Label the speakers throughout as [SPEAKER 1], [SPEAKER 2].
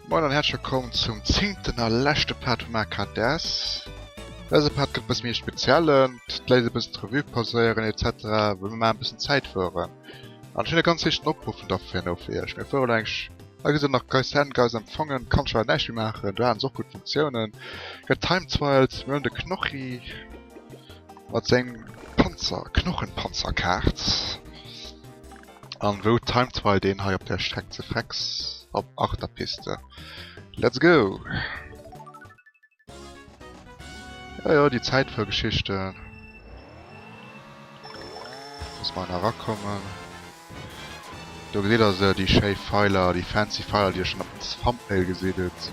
[SPEAKER 1] Moin an häerzlech wëllkomm zum zéngten a leschte Part vum AKDS. Dëse Part gëtt e bësse méi speziellen, d'Léit e bëssen d'Revue passéieren etc. Well mir maachen e bëssen Zäitfueren. An ech hunn e ganz liichten Opruff vun der fir no fir iech. Mir fueren elo eng Hei gesi nach Guys Hand Guys empfangen, kann ech awer näischt méi maachen, do haten se och gutt Funktiounen. Gëtt Time Trials, mir hunn de Knochi mat sengem Panzer, Knochenpanzerkaart. An wou Time Trial deen hei op der Streck ze Frex op Achterpiste. Let's go! Ja ja, déi Zäitfuergeschichten. Muss mer nach erakommen. Do gesitt der se, déi schéi Pfeiler, déi fancy Pfeiler, déi der schon op dem Thumbnail gesitt hutt.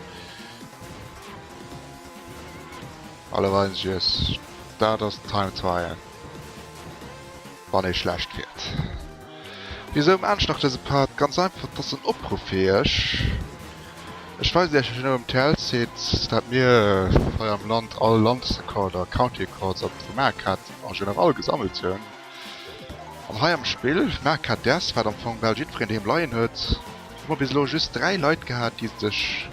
[SPEAKER 1] Allerweinsjes, dat ass Time Trial. Wann ee schlecht fiert. Wisou maan ech nach dëse Part? Ganz einfach, et ass en Opruff fir iech. Ech weisen iech elo um TL-Site, dat mir hei am Land all Landesrekorder, County Records a vu Mario Kart en général gesammelt hunn. An hei am Spill Mario Kart DS, wat am Fong bal jiddwereen doheem leien huet, hu mer bis elo just 3 Leit gehat, déi sech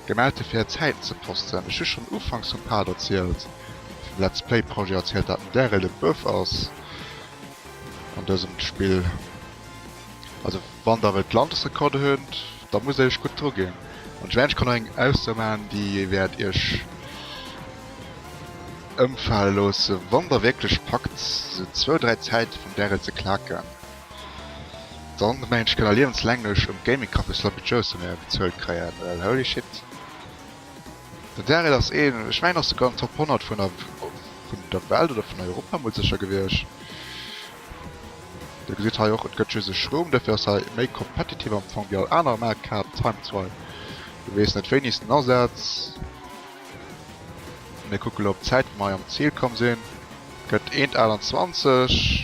[SPEAKER 1] gemellt hu fir hir Zäiten ze posten. Ech hu schonn ufanks vum Part erzielt, vum Let's Play Projet erzielt, dat den Daryl e Bëff ass. An dësem Spill. Also wann der wëllt Landesrekorde hunn, da musst der iech gutt dru ginn. An ech mengen ech kann och eng Ausso maachen déi wäert iech ëmfale loosse, wann der wierklech packt sou zwou, dräi Zäite vum Daryl ze klaken, dann mengen ech kënnt der liewenslänglech um Gaming Café Sloppy Joes vu mir bezuelt kréien, well holy shit. Den Daryl ass een, ech mengen ass souguer an Top 100 vun der vun der Welt oder vun Europa mol sécher gewiescht. Dir gesitt hei och, et gëtt just e Schroom, dofir ass hei méi competitive am Fong wéi all aner Mario Kart Time Trial. Du weess net wéini s den asetz. Mir kucke lo op d'Zäit wou mer hei am Ziel komm sinn. Gëtt 1,28,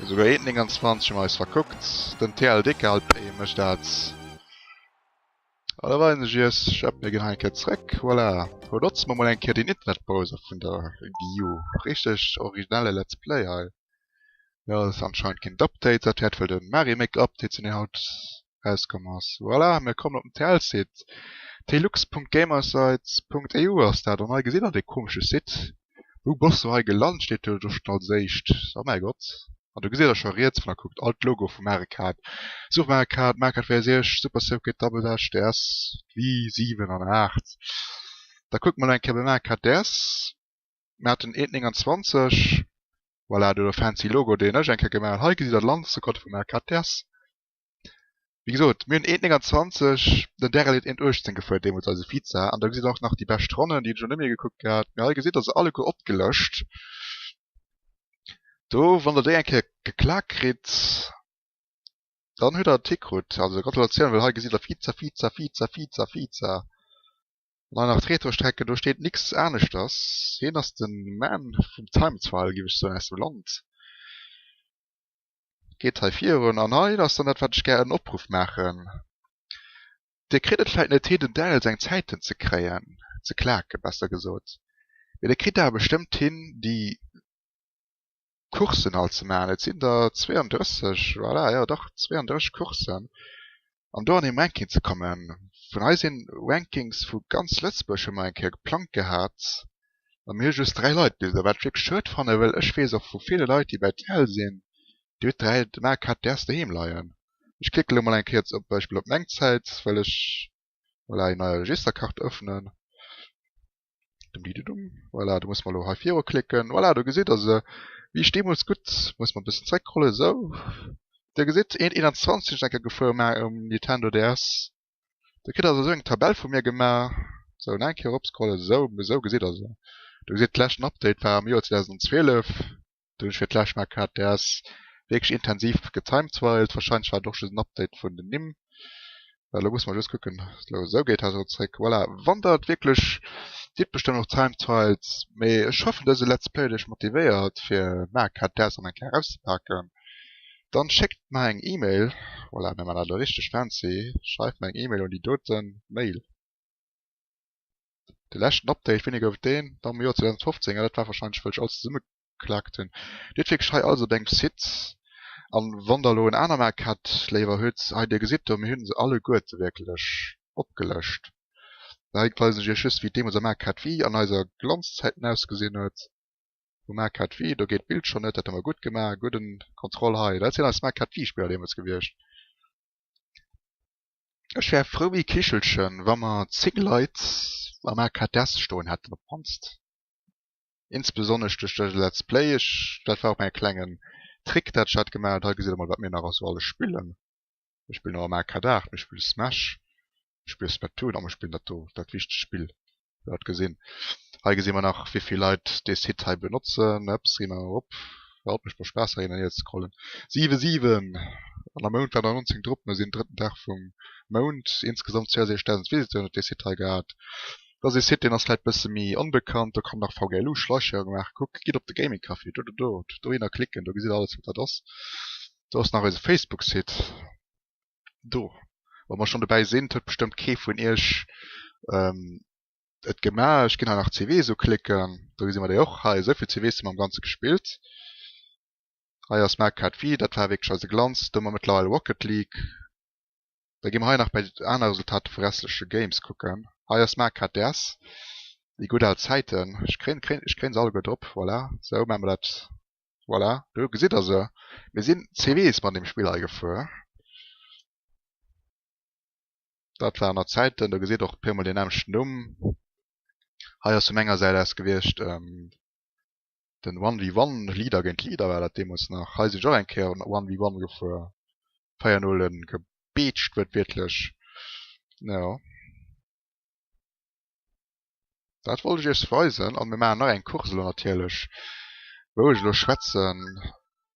[SPEAKER 1] esouguer 1,29 hu mer eis verkuckt. Den TLDKLP mécht dat. A da weisen ech iech, ech mir ginn hei eng Kéier zréck, voilà, do notze mer mol eng Kéier den Internetbrowser vun der Wii U. Richteg originelle Let's Play hei. Jo, dat ass anscheinend keen Update, dat wäert wuel de Mario Maker Update sinn, deen haut rauskomm ass. Voilà, mir kommen op den TL-Site, telux.gamersites.eu ass dat, an hei gesitt der dee komesche Site. Wou bass du hei gelant, steet do schonn als éischt, oh mäi Gott. An do gesitt der scho riets, wann der kuckt, all d'Logo vu Mario Kart, Super Mario Kart, Mario Kart 64, Super Circuit, Double Dash, DS, d'Wii, 7 an 8. Da kucke mer elo eng Kéier bei Mario Kart DS. Mir haten 1,29. Voilà, do de fancy Logo, deen ech eng Kéier gemaach hunn. Hei gesitt der d'Landesrekorde vu Mario Kart DS. Wéi gesot, mir hunn 1,29, den Daryl huet 1,18 gefuer deemools, eise Viza. An da gesitt der och nach déi bescht Ronnen, déi hunn ech elo net méi gekuckt gehat. Mee hei gesitt der se alleguer opgelëscht. Do, wann der déi eng Kéier geklak kritt, dann hutt der et hikrut. Also Gratulatioun, well hei gesitt der Viza, Viza, Viza, Viza, Viza. An hei nach d'Retrostrecken, do steet nix aneschters. Hien ass de Man vum Time Trial, géif ech soen, aus dem Land. Geet hei virun. An hei ass dann dat, wat ech gär en Opruff maachen. Dir kritt et vläit net hin, den Daniel seng Zäiten ze kréien, ze klaken, besser gesot, mee Dir kritt awer bestëmmt hin, déi Courssen all ze maachen. Et sinn der 32, voilà, jo dach, 32 Courssen, an do an ee Ranking ze kommen. Vun hei sinn Rankings vu ganz Lëtzebuerg hu mer eng Kéier geplangt gehat, a mir hu just 3 Leit bis elo, wat ech wierklech schued fannen, well ech weess och vu ville Leit, déi bei tel sinn, déi huet 3 de Mario Kart DS doheem leien. Ech klicke lo mol eng Kéier zum Beispill op meng Zäit, well ech voilà eng nei Registerkart öffnen. Dumdidudum. Voilà, do muss mer lo hei viru klicken. Voilà, do gesitt der se. Wéi ech deemools gutt, muss mer e bëssen zréckrollen, esou. Dir gesitt, 1,21 sinn ech eng Kéier gefuer um um Nintendo DS. Do kritt der esou eng Tabell vu mir gemaach. Sou, nach eng Kéier eropscrollen, esou, esou gesitt der se. Do gesitt, leschten Update war am Joer 2012. Do hunn ech fir d'lescht Mal gehat, där ass wierklech intensiv getimetrialt. Wahrscheinlech war et och just en Update vun den Nimm. Well elo musse mer just kucken, elo esou geet dat erëm zréck. Voilà, wann der et wierklech, Dir hutt bestëmmt och Time-Trials, mee ech hoffen dëse Let's Play huet iech motivéiert fir Mario Kart DS erëm eng Kéier erauszepaken. Dann schéckt mer eng Email, voilà, mir man dat elo richteg fancy, schreift mer eng Email un déi doten Mail. De leschten Update, wéini gouf et deen? Am Joer 2015, jo dat war wahrscheinlech wëll ech alles zesummegeklaakt hunn. Dir hutt wierklech hei alles op engem Site an wann der elo en aner Mac hätt léiwer hutt, hei dir gesitt do, mir hunn se alleguerte wierklech. Opgelëscht. Hei weisen ech iech just wéi et deemools am AKV an eiser Glanzzäiten ausgesinn huet. Vum AKV, do geet d'Bild schonn net, dat hu mer gutt gemaach, gudden Kontroll hei. Dat sinn eis AKV-Spiller deemools gewiescht. Ech wär frou wéi Kichelchen, wa mer 10 Leit am AKS stoen hätten op d'mannst. Insbesonnesch duerch de Let's Play. Ech, dat war och mäi klengen Trick, dat ech dat gemaach hunn. Hei gesitt der mol wat mir nach esou alles spillen. Mir spillen och am AK8, mir spille Smash, mir spille Splatoon a mir spillen dat do, dat wichtegt Spill, wéi der gesinn. Hei gesi mer nach wéivill Leit dee Site hei benotzen. Ups, gi mer erop, haut mécht mer Spaass hei hin an hier ze scrollen. 7, 7! An am Mount waren der 19 drop, mir sinn drëtten Dag vum Mount. Insgesamt 62.000 Visiteuren huet dee Site hei gehat. Dat ass ee Site, deen ass vläit bësse méi onbekannt. Do kann nach VGLU Schleichwerbung maachen. Kuck, gitt op de Gaming Café, do, do, do, dohinner klicken, do gesitt der alles wat dat ass. Do ass nach eise Facebook-Site. Do, wa mer schonn dobäi sinn, huet bestëmmt kee vun iech et gemaach. Ech ginn hei nach CVs uklicken. Do gesi mer déi och. Hei, esou vill CVs hu mer am Ganze gespillt. Hei ass Mario Kart Wii, dat war wierklech eise Glanz. Do hu mer mëttlerweil Rocket League. Da gi mer hei nach bei aner Resultater vu restleche Games kucken. Hei ass Mario Kart DS, déi gutt al Zäiten. Ech kréien, kréien, ech kréien se alleguer drop. Voilà, sou maache mer dat. Voilà, do gesitt der se. Mir sinn CWs mat deem Spill hei gefuer. Dat waren nach Zäiten. Do gesitt och puermol deen nämmlechten Numm. Hei ass vu menger Säit aus gewiescht den One v One, Leader géint Leader war dat deemools nach. Hei sinn ech och eng Kéier One v One gefuer. 4 Nullen gebeetscht wuertwiertlech. Jo. Dat wollt ech iech weisen an mir maachen nach eng Course elo natierlech, wou ech elo schwätzen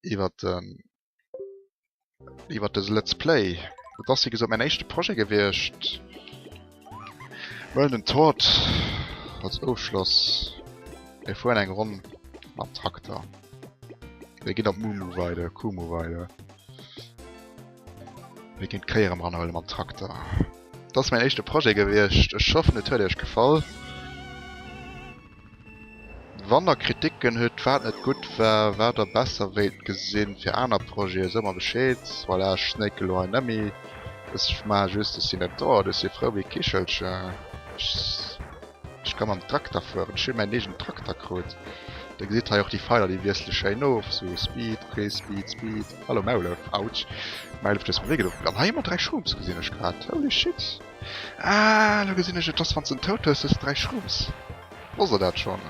[SPEAKER 1] iwwert den iwwert dëse Let's Play. Et ass wéi gesot mäin éischte Projet gewiescht. Mir huelen den Todd als Ofschloss. Mir fueren eng Ronn mam Trakter. Mir ginn op Mumuweide, Kumuweide. Mir ginn d'Kéi erëm eranhuelen mam Trakter. Dat ass mäin éischte Projet gewiescht. Ech hoffen et huet iech gefall. Wann der Kritiken hutt, wat net gutt war, wat der besser wéilt gesinn fir aner Projeten, sot mer Bescheed. Voilà, ech snake elo hei net méi. Ech maache just, ech sinn net do, ech si frou wéi Kichelcher. Ech ka mam Trakter fueren. Ech hunn mäin eegenen Trakter krut. Dir gesitt hei och déi Feiler, déi wiessele schéin of. Sou Speed, okay, Speed, Speed. Hallo Maulef, ouch. Maulef, du hues mer wéi gedoen. An hei hu mer 3 Shrooms, gesinn ech grad. Holy shit. Ah, lo gesinn ech et, dass wann s de en Toad hues, hues de 3 Shrooms. Wosst der dat schonn?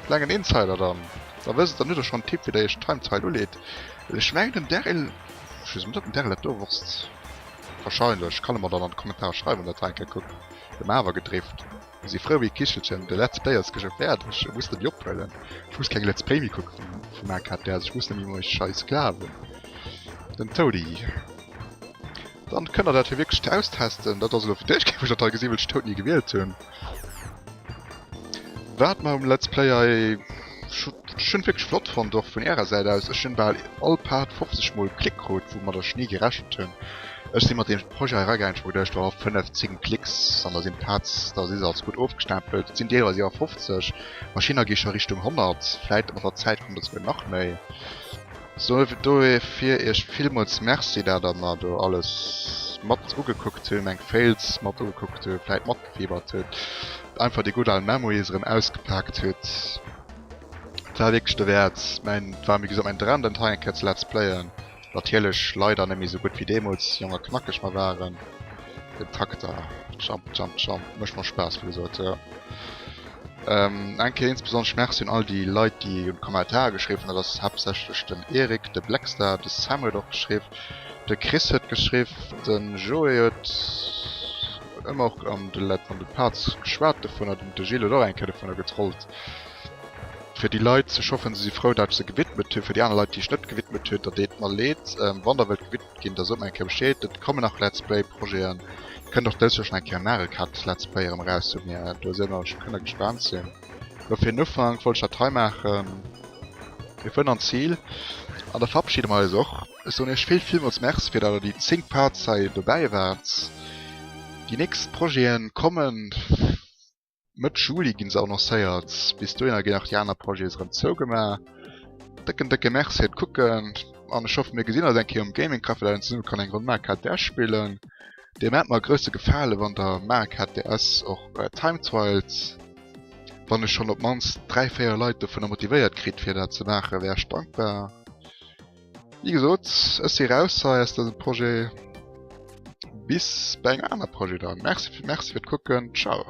[SPEAKER 1] Klengen Insider dann. Da wësst, dann hutt der schonn en Tipp, wéi der iech d'Time Trial uleet. Well ech mengen den Daryl, ech weess net, ob den Daryl dat do wosst. Wahrscheinlech. Kann e mer dann an d'Kommentarer schreiwen, wann der dat hei eng Kéier kuckt. Dem awer gedrift. Mir si frou wéi Kichelchen, de Let's Play ass geschwë fäerdeg, ech muss net méi ophuelen, ech muss keng Let's Play méi kucke vum AKTS, ech muss net méi un eis scheiss glawen. Den Toady. Dann kënnt der dat jo wierklech austesten, dat ass elo fir d'éischt Kéier wou ech dat hei gesinn, well ech Toad ni gewielt hunn. Wat mer um Let's Play hei ech hunn wierklech flott fonnt, och vun ärer Säit aus. Ech hunn bal all Part 50 mol Klick krut, woumat ech ni gerechent hunn. Ech si mat deem Projet hei eragaangen, ech hu geduecht, oh 5, 10 Klicks an da sinn d'Parts, da si se als gutt ofgestempelt. Et sinn deelweis iwwer 50, verschiddener gi scho Richtung 100, vläit mat der Zäit kommt et souguer nach méi. Sou, dofir iech villmools Merci, dat der mer do alles mat ugekuckt hunn, meng Fails mat ugekuckt hunn, vläit matgefiebert hutt, einfach déi gutt al Memories erëm ausgepaakt hutt. Et war wierklech dowäert. Mäin, et war wéi gesot mäin Dram, dat hei eng Kéier ze Let's Playen. Natierlech leider net méi sou gutt wéi deemools, jong a knackeg mer waren. Den Takter, jump, jump, jump, mécht mer Spaass wéi gesot, jo. Eng Kéier insbesonnesch Merci un all déi Leit déi un Kommentare geschriwwen hunn, dat ass haaptsächlech den Eric, de Blackstar, de Sam huet och geschriww, de Chris huet geschriww, de Joé huet ëmmer och an de Let an de Parts geschwat dovunner, den de Gilles huet och eng Kéier dovunner getrollt. Fir déi Leit, ech hoffen se si frou dat ech se gewidmet hunn, fir déi aner Leit déi ech net gewidmet hunn, da deet mer leed. Wann der wëllt gewidmet ginn, da sot mer eng Kéier Bescheed. Et kommen nach Let's Play Projeten, kënnt och dës Joer schonn eng Kéier Mario Kart Let's Play erëm eraus vu mir, do sinn ech, kënnt der gespaant sinn. Lo fir den Ufank wollt ech dat hei maachen, mir fueren an d'Zil an da verabschide mer eis och. Ech soen iech vill villmools Merci fir dat der déi 10 Parts hei dobäi waart. Déi nächst Projeten kommen. Mëtt Juli ginn se annoncéiert. Bis dohinner ginn nach déi aner Projets erëm zougemaach. Décken décke Merci fir d'Kucken an ech hoffen mir gesinn eis eng Kéier um Gaming Café, dat een zesumme kann eng Ronn Mario Kart Dash spillen. Dir maacht mer e grousse Gefale wann der Mark HTS och Time Trials, wann ech schonn op mannst 3, 4 Leit dovunner motivéiert kritt fir dat ze maachen, wär ech dankbar. Wéi gesot, ech si raus hei aus dësem Projet. Bis bei engem aner Projet dann. Merci, merci fir d'Kucken. Ciao.